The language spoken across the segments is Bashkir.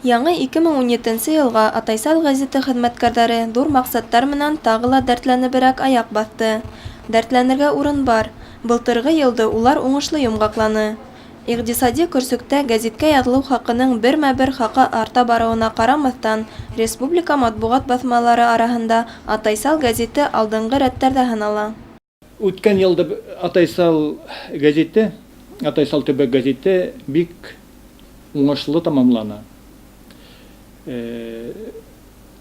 Яңы 2017 нче йылға Атайсал гәзите хеҙмәткәрҙәре ҙур маҡсаттар менән тағы ла дәртләнеберәк аяҡ баҫты. Дәртләнергә урын бар, былтырғы йылды улар уңышлы йомғаҡланы. Иҡтисади көрсөктә гәзиткә яҙылыу хаҡының бермә-бер хаҡы арта барыуына ҡарамаҫтан, республика матбуғат баҫмалары араһында Атайсал гәзите алдынғы рәттәрҙә һанала. Үткән йылда Атайсал гәзите, Атайсал төбәк гәзите бик уңышлы тамамлана.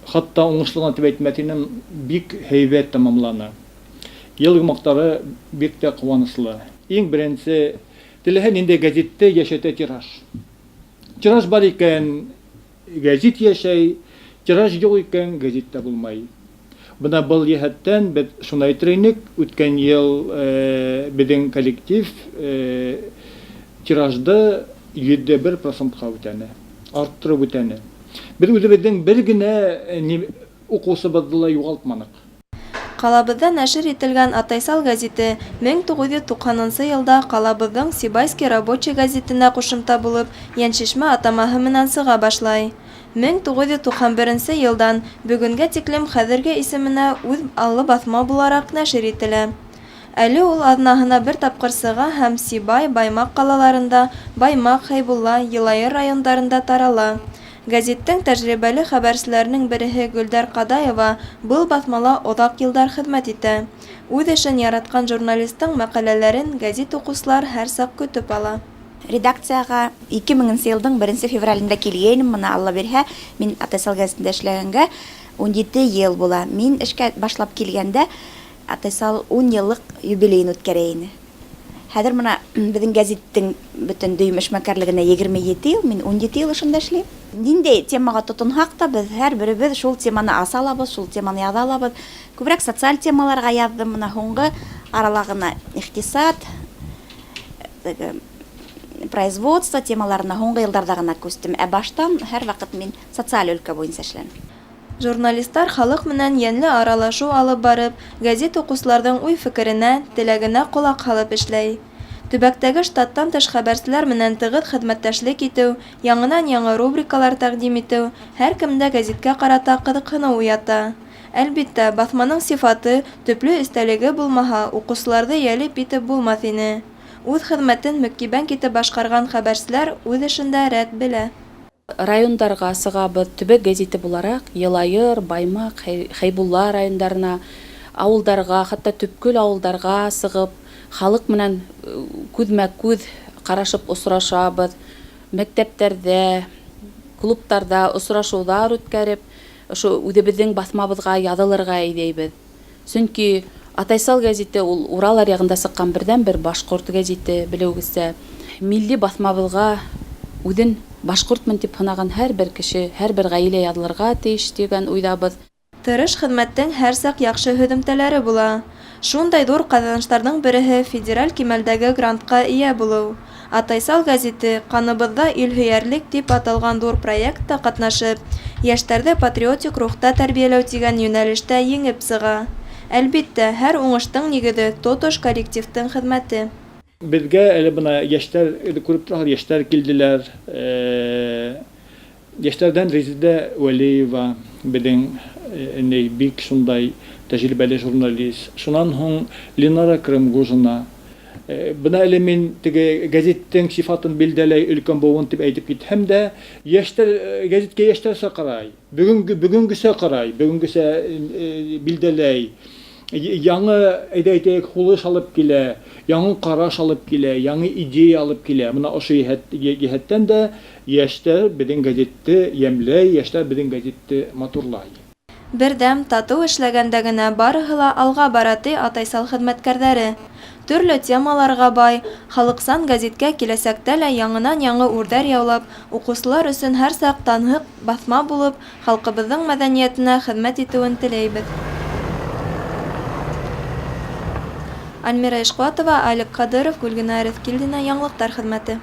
Хатта уңышлы гына дип әйтмәҫ инем, бик һәйбәт тамамлана. Ел йомгаклары бик тә куанычлы. Иң беренче, теләһә нинди гәзитте яшәтә тираж. Тираж бар икән, Гәзит яшәй, тираж юк икән, гәзит тә булмай. Бына был йәһәттән беҙ шуны әйтер инек, үткән йыл беҙҙең коллектив тиражды 101 процентка үтәне, арттырып үтәне. Беҙ үҙебеҙҙең бер генә укыусыбыҙҙы ла юғалтманыҡ. Ҡалабыҙҙа нәшер ителгән Атайсал гәзите 1990 нсы йылда ҡалабыҙҙың Сибайский рабочий гәзитенә ҡушымта булып Йәншишмә атамаһы менән сыға башлай. 1991 нче йылдан бөгөнгә тиклем хәҙерге исеменә үҙ аллы баҫма булараҡ нәшер ителә. Әле ул аҙнаһына бер тапҡыр сыға һәм Сибай, Баймаҡ ҡалаларында, Баймаҡ, Хәйбулла, Йылайыр райондарында тарала. Гәзиттең тәжрибәле хәбәрселәренең береһе Гөлдәр Ҡадаева был баҫмала оҙаҡ йылдар хеҙмәт итә. Үҙ эшен яратҡан журналистың мәҡәләләрен гәзит уҡыусылар һәрсаҡ көтөп ала. Редакцияға 2000 нсе йылдың беренсе февралендә килгәйнем, мына Алла бирһә, мин Атайсал гәзитендә эшләгәнгә 17 йыл була. Мин эшкә башлап килгәндә Атайсал ун еллык юбилейын үткәрә ине. Хәҙер мына беҙҙең гәзиттең бөтөн дөйөм эшмәкәрлегенә 27 йыл, мин 17 йыл ошонда эшләйем. Ниндәй темаға тотонһаҡ та, беҙ һәр беребеҙ шул теманы аса алабыҙ, шул теманы яҙа алабыҙ. Күберәк социаль темаларға яҙҙым, мына һуңғы арала ғына иҡтисад, теге производство темаларына һуңғы йылдарҙа ғына күстем. Ә баштан һәр ваҡыт мин социаль өлкә буйынса эшләнем. Журналистар халыҡ менән йәнле аралашыу алып барып, гәзит уҡыусыларҙың уй-фекеренә, теләгенә ҡолаҡ һалып эшләй. Төбәктәге штаттан тыш хәбәрселәр менән тығыҙ хеҙмәттәшлек итеү, яңынан-яңы рубрикалар тәҡдим итеү һәр кемдә гәзиткә ҡарата ҡыҙыҡһыныу уята. Әлбиттә, баҫманың сифаты, төплө эстәлеге булмаһа, уҡыусыларҙы йәлеп итеп булмаҫ ине. Үҙ хеҙмәтен мөкиббән китеп башҡарған хәбәрселәр үҙ эшендә рәт белә. Райондарға сығабыҙ, төбәк гәзите булараҡ Йылайыр, Баймаҡ, Хәйбулла райондарына, ауылдарға, хатта төпкөл ауылдарға сығып, халыҡ менән күҙмә-күҙ ҡарашып осрашабыҙ, мәктәптәрҙә, клубтарҙа осрашыуҙар үткәреп, ошо үҙебеҙҙең баҫмабыҙға яҙылырға әйҙәйбеҙ. Сөнки Атайсал гәзите ул Урал аръяғында сыҡҡан берҙән-бер башҡорт гәзите, белеүегеҙсә. Милли баҫмабыҙға үҙен башҡортмон тип һанаған һәр бер кеше, һәр бер ғаилә яҙылырға тейеш тигән уйҙабыҙ. Тырыш хеҙмәттең һәр саҡ яҡшы һөҙөмтәләре була. Шундай ҙур ҡаҙаныштарҙың береһе федераль кимәлдәге грантҡа эйә булыу. Атайсал гәзите Ҡаныбыҙҙа илһөйәрлек тип аталған ҙур проектта ҡатнашып, йәштәрҙе патриотик рухта тәрбиәләү тигән йүнәлештә еңеп сыға. Әлбиттә, һәр уңыштың нигеҙе, тотош коллективтың хеҙмәте. Беҙгә әле бына йәштәр, күреп тораһығыҙ, йәштәр килделәр. Йәштәрҙән Резидә Вәлиева беҙҙең ни бик шундай тәжрибәле журналист. Шунан һуң Ленара Крымгужина. Бына әле мин теге гәзиттең сифатын билдәләй өлкән быуын тип әйтеп китһәм дә, йәштәр гәзиткә йәштәрсә ҡарай. Бөгөнгө бөгөнгесә ҡарай, бөгөнгесә билдәләй. Яңы, әйҙә әйтәйек, һулыш алып килә, яңы ҡараш алып килә, яңы идея алып килә. Бына ошо йәһәттән дә йәштәр беҙҙең гәзитте йәмләй, йәштәр беҙҙең гәзитте матурлай. Берҙәм, татыу эшләгәндә генә барыһы ла алға бара, ти Атайсал хеҙмәткәрҙәре. Төрлө темаларға бай, халыҡсан гәзиткә киләсәктә лә яңынан-яңы үрҙәр яулап, уҡыусылар өсөн һәр саҡ танһыҡ баҫма булып, халҡыбыҙҙың мәҙәниәтенә хеҙмәт итеүен теләйбеҙ. Альмира Ишҡуатова, Алик Ҡадыров, Гөлгенә Рыҫкилдина, Яңылыҡтар хеҙмәте.